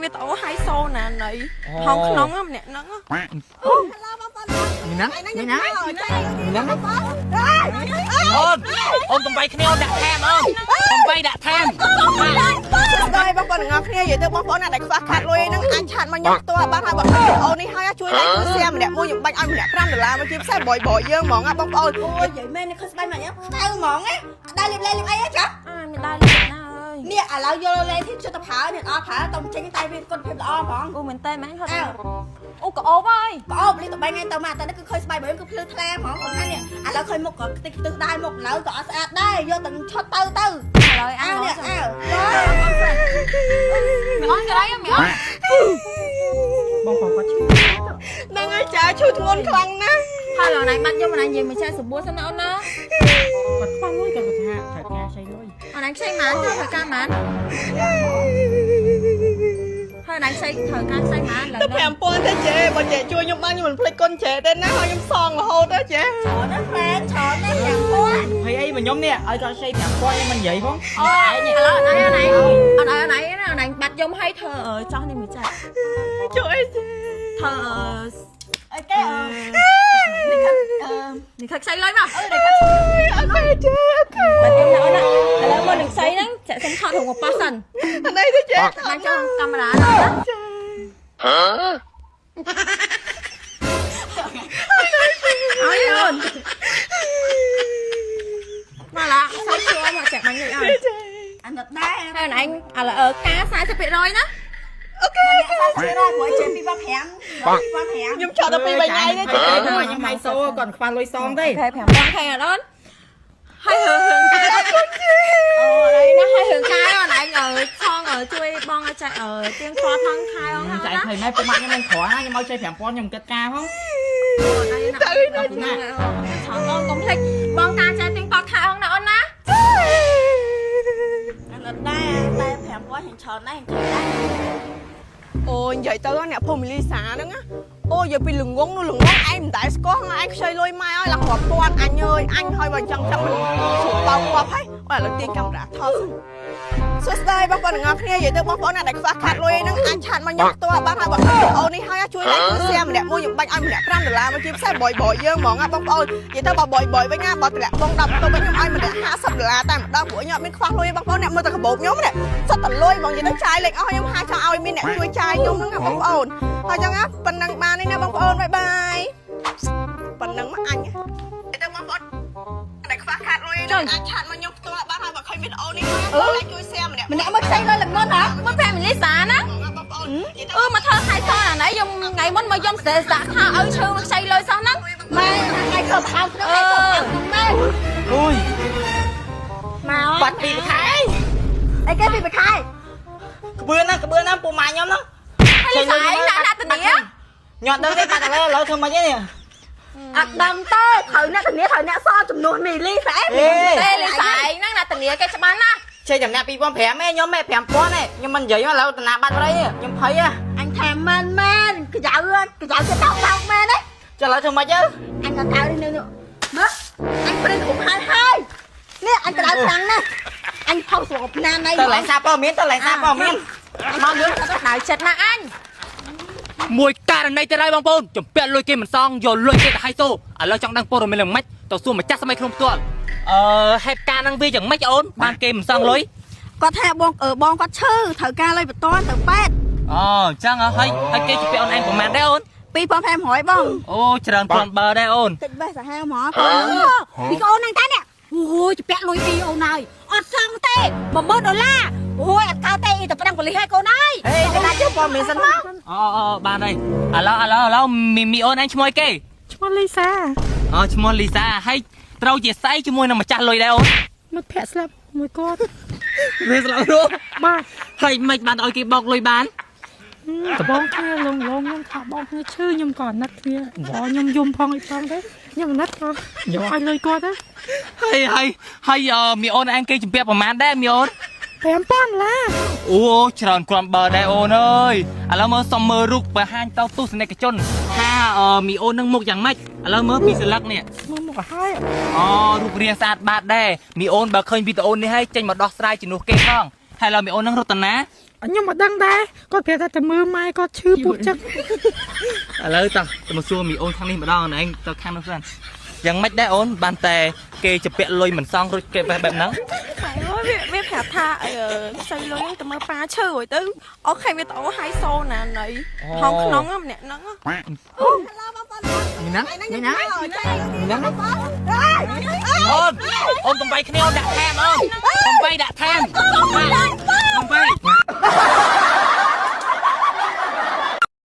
វីដេអូហៃសូណាណីហងក្នុងម្នាក់ហ្នឹង នេះណា នេះណា នេះណាអូនអូនកុំវាយគ្នាអូនដាក់ថែមអូនកុំវាយដាក់ថែម ស្ដាយបងប្អូនទាំងអស់គ្នានិយាយទៅបងប្អូនណាដែលខ្វះខាតលុយហ្នឹងអាច chat មកខ្ញុំផ្ទាល់បានហើយបើឃើញវីដេអូនេះហើយជួយ like ជួយ share ម្នាក់មួយខ្ញុំបាច់ឲ្យម្នាក់5ដុល្លារមកជាពិសេសបយបយយើងហ្មងណាបងប្អូន អូយនិយាយមែននេះឃើញស្បែកមកញ៉ាំខ្មៅហ្មងណាអត់ដែរលាបលេលាបអីហ៎ចា អាមានដែរលឿនណាអើយ នេះឥឡូវយកលេធីជិតទៅប្រើនេះអត់ប្រើទៅចេញតែវាគុណភាពល្អហ្មង អូមែនតើមែនហត់ អើ អូក៏អូបហើយ ក្អូបលីទៅ3ថ្ងៃទៅមកតែនេះគឺឃើញស្បែករបស់ខ្ញុំគឺភ្លឺថ្លាហ្មងគាត់ថានេះឥឡូវឃើញមុខក៏ខ្ទេចខ្ទឹះដែរមុខឥឡូវក៏អត់ស្អាតដែរយកទាំងឈុតទៅទៅ ឥឡូវ អើ អា នេះអើ មីអូនក៏ដែរមីអូន បងប្អូនគាត់ឈឺ ហ្នឹងហើយចាឈឺធ្ងន់ខ្លាំងណាស់ ហើយឡើយណៃបាត់យកមកណៃនិយាយមួយចែសបួរសិនណាអូនណា គាត់ខ្វះលុយគាត់ថាត្រូវការខ្ចីលុយ អូនណៃខ្ចីម៉ានត្រូវការម៉ានហើយណៃខ្ចីត្រូវការខ្ចីម៉ានឡើយ ទៅ5000ទេចេបើចេជួយខ្ញុំបានខ្ញុំមិនភ្លេចគុណចេទេណាហើយខ្ញុំសងរហូតទេចេ ច្រើនណាស់ហ្វ្រែនច្រើនណាស់5000 ហើយអីមកខ្ញុំនេះឲ្យគាត់ខ្ចី5000ខ្ញុំមិននិយាយផង អូឥឡូវណៃណៃអត់ឲ្យណៃណៃបាត់យំឲ្យធ្វើចោះនេះមួយចែ ជួយអីចេ ធ្វើ អីគេអឺនេះខិតអឺ នេះខិតខ្ចីលុយមក អឺនេះខិត OK ចេ OK បាត់យំណាអូនណាឥឡូវមកនឹងខ្ចីហ្នឹងចាក់សុំថតរូបមកប៉ោះសិន អានេះទេចេ បានចង់កាមេរ៉ាណាអើយអូនមកឡាសាច់ជួមកចាក់បាញ់លុយឲ្យ អាណិតដែរ ហើយអញឥឡូវការ40%ណា OK 40%ព្រោះចេញ2005 2005 ខ្ញុំឆក់ដល់2 3ថ្ងៃទេចេ ខ្ញុំហៃសូគាត់ខ្វះលុយសងទេ ខែ5000ខែអត់អូនហើយរឿងការអូអីណាហើយរឿងការអូនឯងអើឆងជួយបងឲ្យចាក់ទៀងទាត់ថងខែអូន ចែកឲ្យម៉ែពុកម៉ាក់ខ្ញុំមិនក្រណាខ្ញុំឲ្យខ្ចី5000ខ្ញុំគិតការផង ទៅណាឆងអូនកុំភ្លេចបងការចែកទៀងទាត់ខែអូនណាអូនណា អាណិតដែរតែ5000ហិញច្រើនដែរហិញច្រើនដែរ អូនិយាយទៅអ្នកភូមិលីសាហ្នឹងណាអូយកពីល្ងងនោះល្ងងឯងមិនដែលស្គាល់ឯងខ្ចីលុយម៉ែឲ្យឡើងរាប់ពាន់អញអើយអញហើយបើចង់ចង់មិនស្រួលបោកងាប់ហើយអូឥឡូវទាញកាមេរ៉ាថតសួស្តីបងប្អូនទាំងអស់គ្នានិយាយទៅបងប្អូនណាដែលខ្វះខាតលុយហ្នឹងអាច chat មកខ្ញុំផ្ទាល់បានហើយបើឃើញវីដេអូនេះហើយជួយ like ជួយ share ម្នាក់មួយខ្ញុំបាច់ឲ្យម្នាក់5ដុល្លារមកជាពិសេសបយបយយើងហ្មងណាបងប្អូននិយាយទៅបើបយបយវិញណាបើតម្លាក់បង10បន្ទប់វិញខ្ញុំឲ្យម្នាក់50ដុល្លារតែម្ដងព្រោះខ្ញុំអត់មានខ្វះលុយបងប្អូនអ្នកមើលតែកាបូបខ្ញុំនេះសុទ្ធតែលុយហ្មងនិយាយទៅចាយលេខអស់ខ្ញុំហាចង់ឲ្យមានអ្នកជួយចាយខ្ញុំហ្នឹងណាបងប្អូនហើយចឹងណាប៉ុណ្ណឹងបានទេណាបងប្អូន bye bye ប៉ុណ្ណឹងមកអញទៅបងប្អូនដែលខ្វះខាតលុយហ្នឹងអាច chat មកខ្ញុំផ្ទាល់បានហើយបើឃើញវីដេអូនេះហើយ like ជួយ share ម្នាក់ ម្នាក់មកខ្ចីលុយល្ងន់ហ៎ មកប្រាក់មីលីសាណា បងប្អូន អឺមកធ្វើខែសអាណៃយំថ្ងៃមុនមកយំស្រែសាក់ថាឲ្យឈើមកខ្ចីលុយសោះហ្នឹង ម៉ែថ្ងៃខំអោក្នុងថ្ងៃខំអោក្នុងម៉ែ អូយ មក បាត់ពីខែ អីគេពីមួយខែ ក្បឿនណាក្បឿនណាពុកម៉ាក់ខ្ញុំហ្នឹង ហើយលីសាឯងណាណាតានី ញ៉ាំដឹងទេបាត់ឥឡូវឥឡូវធ្វើម៉េចទេនេះ អត់ដឹងទេត្រូវអ្នកធានាត្រូវអ្នកសល់ចំនួនមីលីស្អែក អេ ទេលីសាឯងហ្នឹងណាតានីគេច្បាស់ណាស់ ចេញតំណាក់2005ឯងខ្ញុំឯង5000ឯងខ្ញុំមិននិយាយមកឥឡូវតំណាបាត់ប្រៃខ្ញុំភ័យហ៎ អញថាមែនមែនកញ្ចៅកញ្ចៅគេតោកតោកមែនទេ ចុះឥឡូវធ្វើម៉េចទៅ អញក៏កៅនេះនេះមើលអញព្រិនឧបហើយហើយនេះអញក្តៅខ្លាំងណាស់អញផុសស្របណាណៃ ទៅឡើងសារព័ត៌មានទៅឡើងសារព័ត៌មានមកលឿន ដៅចិត្តណាស់អញ មួយករណីទៀតហើយបងប្អូនចំពាក់លុយគេមិនសងយកលុយគេទៅហៃសូឥឡូវចង់ដឹងព័ត៌មានឡើងម៉េចទៅសួរម្ចាស់សម័យក្នុងផ្ទាល់អឺហេតុការណ៍ហ្នឹងវាយ៉ាងម៉េចអូនបានគេមិនសងលុយ គាត់ថាបងបងគាត់ឈឺត្រូវការលុយបន្ទាន់ទៅពេទ្យ អូអញ្ចឹងហ៎ហើយហើយគេចំពាក់អូនឯងប្រហែលដែរអូន 2500បង អូច្រើនគ្រាន់បើដែរអូន តិចបេះសាហាវហ្មង ពីកូនហ្នឹងតានេះអូយជពាក់លុយពីអូនហើយអត់សងទេ10000ដុល្លារអូយអត់កើតទេអ៊ីតែប្រឹងប៉ូលីសហើយកូនហើយ ហេទៅដាក់ចុះព័ត៌មានសិនមក អូអូបានហើយឥឡូវឥឡូវឥឡូវមីមីអូនឯងឈ្មោះអីគេ ឈ្មោះលីសា អូឈ្មោះលីសាហើយត្រូវជាស្អីជាមួយនឹងម្ចាស់លុយដែរអូន មិត្តភក្តិស្លាប់មួយគាត់ វាស្លាប់នោះ បាទ ហើយមិនបានឲ្យគេបោកលុយបាន ដបងគ្នាលងលងខ្ញុំថាបងគ្នាឈឺខ្ញុំក៏អាណិតគ្នាបងខ្ញុំយំផងអីផងទៅខ្ញុំអាណិតក៏យកឲ្យលុយគាត់ទៅ ហើយហើយហើយអឺមីអូនឯងគេជំពាក់ប្រហែលដែរមីអូន 5000ដុល្លារ អូច្រើនគ្រាន់បើដែរអូនអើយឥឡូវមើលសុំមើលរូបបង្ហាញទៅទស្សនិកជនថាអឺមីអូននឹងមុខយ៉ាងម៉េចឥឡូវមើលពីស្លឹកនេះ មើលមកឲ្យហើយ អូរូបរាងស្អាតបាតដែរមីអូនបើឃើញវីដេអូនេះហើយចេញមកដោះស្រាយជំនួសគេផងហើយឥឡូវមីអូននឹងរតនា ខ្ញុំមិនដឹងដែរគាត់ប្រាប់ថាតែមើលម៉ែគាត់ឈឺពោះចិត្ត ឥឡូវតោះទៅមកសួរមីអូនខាងនេះម្ដងឯងទៅខាងនោះសិនយ៉ាងម៉េចដែរអូនបានតែគេជពាក់លុយមិនសងរួចគេបែបបែបហ្នឹង ម៉ែអើយវាប្រាប់ថាអឺខ្ចីលុយហ្នឹងទៅមើលប៉ាឈឺហើយទៅអូខេវាទៅអូហៃសូណាណីហងក្នុងម្នាក់ហ្នឹង មីណា មីណា មីណាអូនអូនកុំបាយគ្នាអូនដាក់ថែមអូនកុំបាយដាក់ថែម